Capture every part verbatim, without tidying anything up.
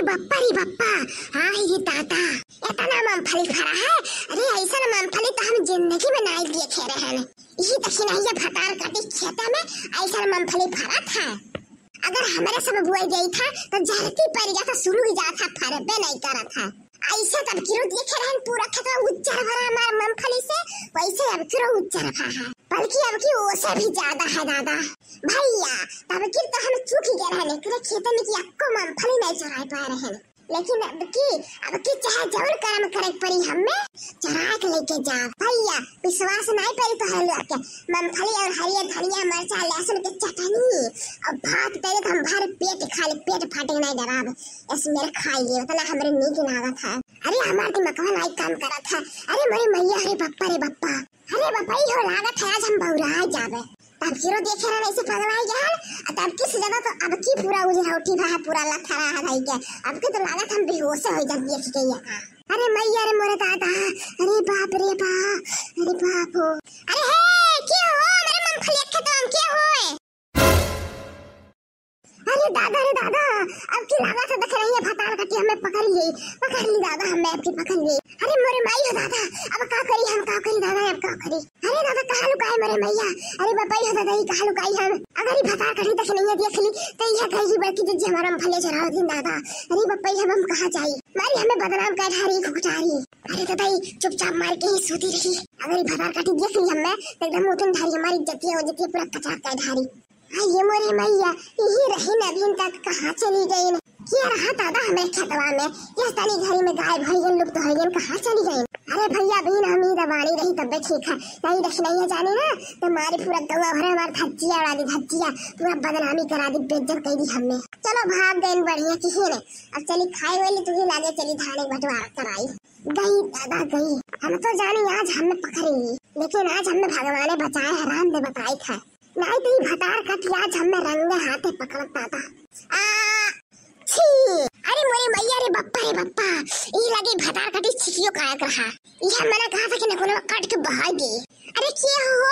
बप्पा रे बप्पा, हाँ ये दादा, इतना मूंगफली फरा है। अरे ऐसा मूंगफली तो हम जिंदगी में नाहीं देखे रहन। यही देखी ना, ये भतार काटी खेते में ऐसा मूंगफली फरत है। अगर हमरे सब बोए जाई था तो जरती पड़ जाता, सुलुग जाता, फरबे नाहीं करत है। ऐसे तब किरो देखे रहन पूरा खेतवा उज्जर भरा हमार मूंगफली से, वैसे अब किरो उज्जर भरा है, बल्कि अब की ओसे भी ज्यादा है दादा। भैया, तब की तो हम चूक गए रहन, एकरे खेते में की अक्को मूंगफली नाहीं चुराए पाए रहन। लेकिन अब की, अब की चाहे जौन करम करे पड़ी हमें, चुरा के लेके जा। भैया, विश्वास नाहीं पड़ी तो है लोग के। मूंगफली और हरियर धनिया, मरचा, लहसुन के चटनी और भात दे दे तो हम भर पेट खा ले, पेट फाटे नाहीं डराब। ऐसे मेरे खाई ले, उतना हमरे नीक लागत है। अरे हमार दिमागवा नाहीं काम करत है। अरे मोरे मैया, अरे बप्पा रे बप्पा, अरे बप्पा, ई हो लागत है आज हम बौरा जाबे। तब किरो देखे रहन ऐसे पगलाए गए हैं, आ तब की से ज्यादा तो अब की पूरा उजरौटी भा है, पूरा लथरा है भाई के। अब के तो लागत हम बेहोश हो जाब देख के यहाँ। अरे मैया रे मोरे दादा, अरे बाप रे बाप, अरे बाप हो। अरे हे, के हो? अरे मूंगफली के तो हम के हो? अरे दादा रे दादा, अब की लागत है देख रही है भतार काटी हमें पकड़ ली, पकड़ ली दादा, हमें अब की पकड़ ली। अरे मोरे माई हो दादा, अब का करी हम, का करी दादा, अब का करी? अरे दादा, कहाँ लुकाए मोरे मैया? अरे बप्पा हो दादा, ई कहाँ लुकाई हम? अगर ई भतार काटी देख नहीं है, देख ली, तो यह कहेगी बड़की जिज्जी हमार मूंगफली चुरावत हीं दादा। अरे बप्पा, हम, हम कहाँ जाई? मारी हमें बदनाम कर ढारी, घुघटारी। अरे दादा, ई चुपचाप मार के ही सोती रही। अगर ई भतार काटी देख ली हमें, तो एकदम उतन ढारी हमारी इज्जतिया, उज्जतिया पूरा कचार कर ढारी। अरे मोरे मैया, यही रही न अभी तक, कहाँ चली गई न? के रहा दादा हमरे खेतवा में? यस तनी घरी में गायब होइ गइन, लुप्त होइ गइन, कहाँ चली गइन? अरे भैया, अभी न हम ई दबानी रही तब्बे ठीक है, नहीं रखी नहीं है जानी ना, तो मारी पूरा गौवा भरे हमार धज्जिया उड़ा दी, धज्जिया, पूरा बदनामी करा दी, बेइज्जत कर दी हमने। चलो भाग गइन बढ़िया की ही ने, अब चली खाए वाली तू ही लागे चली धाने बंटवारा कराई। गई दादा गई, हम तो जानी आज हमें पकड़ेंगी, लेकिन आज हमें भगवान बचाए है, राम दे बताई है। नाहीं तो ई भतार काटी आज हमें रंगे हाथे पकड़त दादा। आ, छी! अरे मोरे मैया रे बप्पा रे बप्पा, ई लगे भतार काटी छिकियो कायक रहा। यह मना कहा था कि नकुलवा काट के बहाई दे। अरे के हो?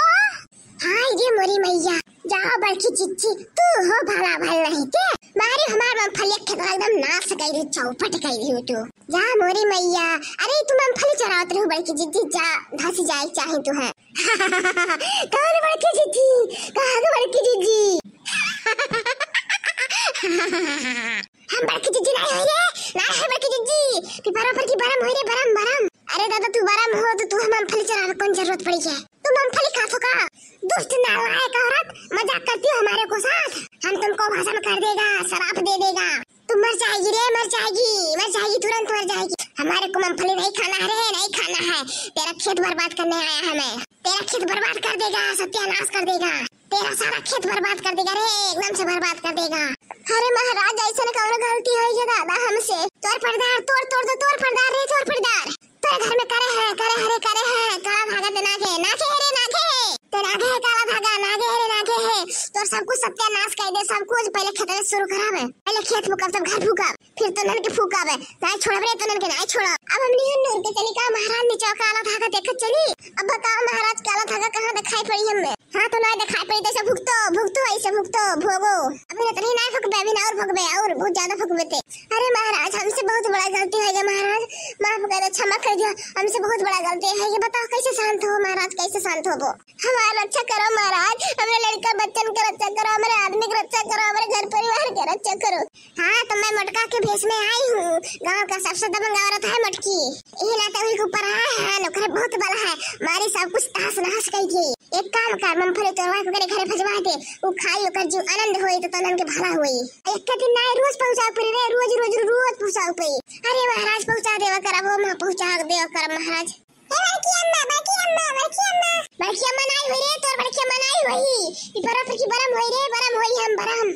हाय रे मोरी मैया, जाओ बड़की जिज्जी, तू हो भला भल नहीं के? मारे हमार मूंगफलिया खेतवा एकदम नाश कर दी, चौपट कर दी तू। जा मोरी मैया, अरे तू मूंगफली चुरावत रहू बड़की जिज्जी, जा, धस जाए चाहे तू है। कौन बड़की जिज्जी? कहाँ के बड़की जिज्जी? हम बड़की जिज्जी नाहीं होई रे, नाहीं है बड़की जिज्जी। पिपरा पर की बरम होई रे, बरम, बरम। अरे दादा, तू बरम हो तो तू हम मूंगफली चुरावे कौन जरूरत पड़ी है? तू मूंगफली खात हो का? दुष्ट नालायक औरत, मजाक करती हो हमारे को साथ? हम तुमको भस्म कर देगा, श्राप दे देगा। तू मर जाएगी रे, मर जाएगी, मर जाएगी, तुरंत मर जाएगी। हमारे को मूंगफली नहीं खाना है रे, नहीं खाना है। तेरा खेत बर्बाद करने आया है मैं। तेरा खेत बर्बाद कर देगा, सत्यानाश कर देगा। तेरा सारा खेत बर्बाद कर देगा रे, एकदम से बर्बाद कर देगा। अरे महाराज, ऐसन कौनो गलती होई है दादा हमसे? तोर पर्दार, तोर, तोर दो, तोर पर्दार रे, तोर पर्दार। तोरे घर में करे हैं, करे हैं रे, करे हैं, काला धागा ते नागे, नागे रे, नागे। ते नागे है काला धागा, नागे रे, नागे है। तोर सब कुछ सत्यानाश कर दे, सब कुछ। पहले खेत में शुरू करावे, पहले खेत फूकब, तब घर फूकब, फिर तोनन के फूकब। नाहीं छोड़ब रे तोनन के, नाहीं छोड़ब। अब हमनी हन नूर के चली का महाराज नीचे काला धागा देखत चली। अब बताओ महाराज, काला धागा कहाँ दिखाई पड़ी हमें? हाँ, तो नाहीं दिखाई पड़ी, तो ऐसे भुगतो, भुगतो, ऐसे भुगतो, भोगो। अभी इतनी नाहीं फुकबे, अभी ना और फुकबे, और बहुत ज्यादा फुकबे ते। अरे महाराज, हमसे बहुत बड़ा गलती होइ गया महाराज, माफ कर दो, क्षमा कर दियो, हमसे बहुत बड़ा गलती है। ये बताओ कैसे शांत हो महाराज, कैसे शांत हो वो? हमार रक्षा करो महाराज, हमरे लड़का बच्चन के रक्षा करो, हमरे आदमी के रक्षा करो, हमरे घर परिवार के रक्षा करो। हाँ, तो मैं मोटका के भेष में आई हूँ, गाँव का सबसे दबंग औरत है मोटकी। ये नाते उनके ऊपर आए हैं, ओकरे बहुत बल है, मारे सब कुछ तहस नहस कर दिए। एक काम कर, मूंगफली तोड़वा के ओकरे घरे भेजवा दे, उ खाई, ओकर जीव आनंद होई, तो तनन के भला होई। एक के दिन नाहीं, रोज पहुँचावे पड़ी रे, रोज, रोज, रोज पहुँचावे पड़ी। अरे महाराज, पहुँचा देवा करब हो, माँ, पहुँचा देवा करब महाराज। ए बड़की अम्मा, बड़की अम्मा, बड़की अम्मा। बड़की अम्मा नाहीं होई रे, तोर बड़की अम्मा नाहीं होई। ई बरम पर की बरम होई रे, बरम होई हम बरम।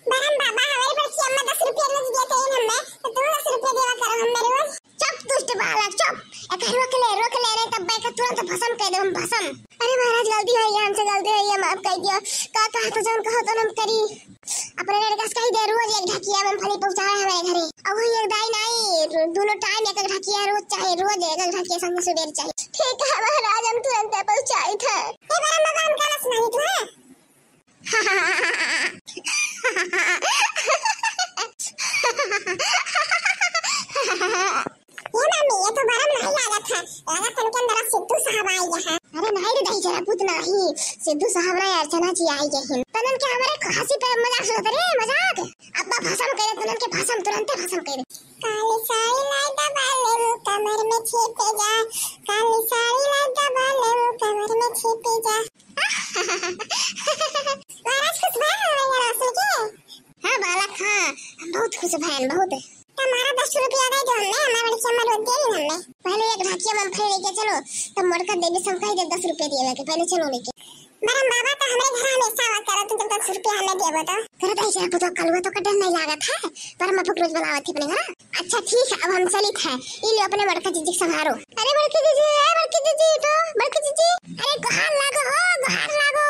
बरम बाबा, हमारे बड़की अम्मा दस रुपया रोज देते हैं हमें, तो तू दस रुपया देवा करो हमें रोज। चुप दुष्ट बालक, चुप। एका रोक ले, रोक ले रे, तब एका तुरंत भस्म कर दे हम, भस्म। अरे महाराज, गलती होइ गया हमसे, गलती होइ गया, माफ कर दियो। का कहा तो जौन कहो तो हम करी। अपने लड़का से कही दे, रोज एक ढकिया मूंगफली पहुँचावे हमारे घरे। अब वही एक दाई नाहीं, रो-, दोनों टाइम एक एक ढकिया रोज चाहे, रोज एक एक ढकिया संगे सुबेर चाहे। ठीक है महाराज, हम तुरंत पहुँचाई थे। ए बरम बाबा, हम गाना सुनाई तू है। तनके अंदर सिद्धू साहब आइ गए हैं। अरे नाहीं रे दहिजरा पूत नाहीं, सिद्धू साहब नाहीं, अर्चना जी आइ गए हैं। तनन के हमरे हँसी पे मजाक सुनत रे, मजाक। अब्बा भसम करे, तनन के भसम, तुरंते भसम करे। काली साड़ी लाई दबा ले, कमर में छिपे जा। काली साड़ी लाई दबा ले, कमर में छिपे जा। महाराज खुश भए हमारे यहाँ सुन के। हाँ बालक, हाँ, हम बहुत खुश भएन, बहुत। तुम्हारा दस रुपया दे दो हमने, हमारे बड़की अम्मा रोज दे रही हमने। पहले एक ढाकिया मूंगफली लेके चलो, तब मोटका देवी से हम कहि दे दस रुपया दिए के, पहले चलो लेके। बरम बाबा तो हमरे घर हमेशा आवा करो, तुम जब दस रुपया हमें देबो तो। करत है जरा पुतवा कलुआ तो का डर नहीं लागत है, बरम बाबू रोज बुलावत है अपने घर। अच्छा ठीक है, अब हम चलित है, ई ले अपने बड़का जीजी के संभारो। अरे बड़की जीजी, ए बड़की जीजी, उठो, बड़की जीजी। अरे गोहार लागो हो, गोहार लागो।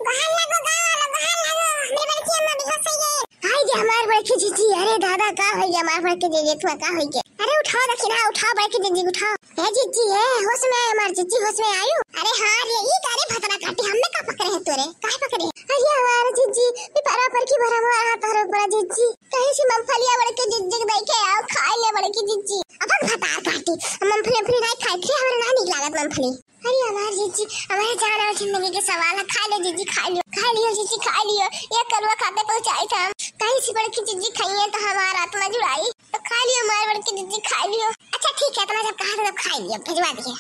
गोहार लागो, गाँव वालो, गोहार लागो। हमरे बड़की अम्मा बेहोश हो गई। हाय गे हमार बड़की जीजी, अरे दादा का होइ गया हमार बड़की जीजी, तुआ का होइ गया? अरे उठाओ दखिना, उठाओ बड़की जीजी उठाओ। ए जीजी, ए होश में आयो हमार जीजी, होश में आयो। अरे हाँ रे, ई का रे भतरा काटी, हमने का पकड़े है तोरे, काहे पकड़े है? अरे हमार जीजी, ई परा पर की भरा मारा तारो परा जीजी। कहीं से मूंगफलिया बड़की जीजी के दे के आओ, खाइ ले बड़की जीजी। अपन भतार काटी, मूंगफली, मूंगफली नाहीं खाइ थे, हमरे ना नीक लागत मूंगफली। अरे हमार जीजी, हमारे जान और जिंदगी के सवाल है, खाइ ले जीजी, खाइ लियो, खाइ लियो जीजी, खाइ लियो। ये कलुआ खाते पहुँचाई था हम। कहीं से बड़की जीजी खाइए तो हमारा आत्मा जुड़ाई। तो खाइ लियो हमार बड़की जीजी, खाइ लियो। अच्छा ठीक है, इतना जब कहा था तब खाइ लियो, भिजवा दिए।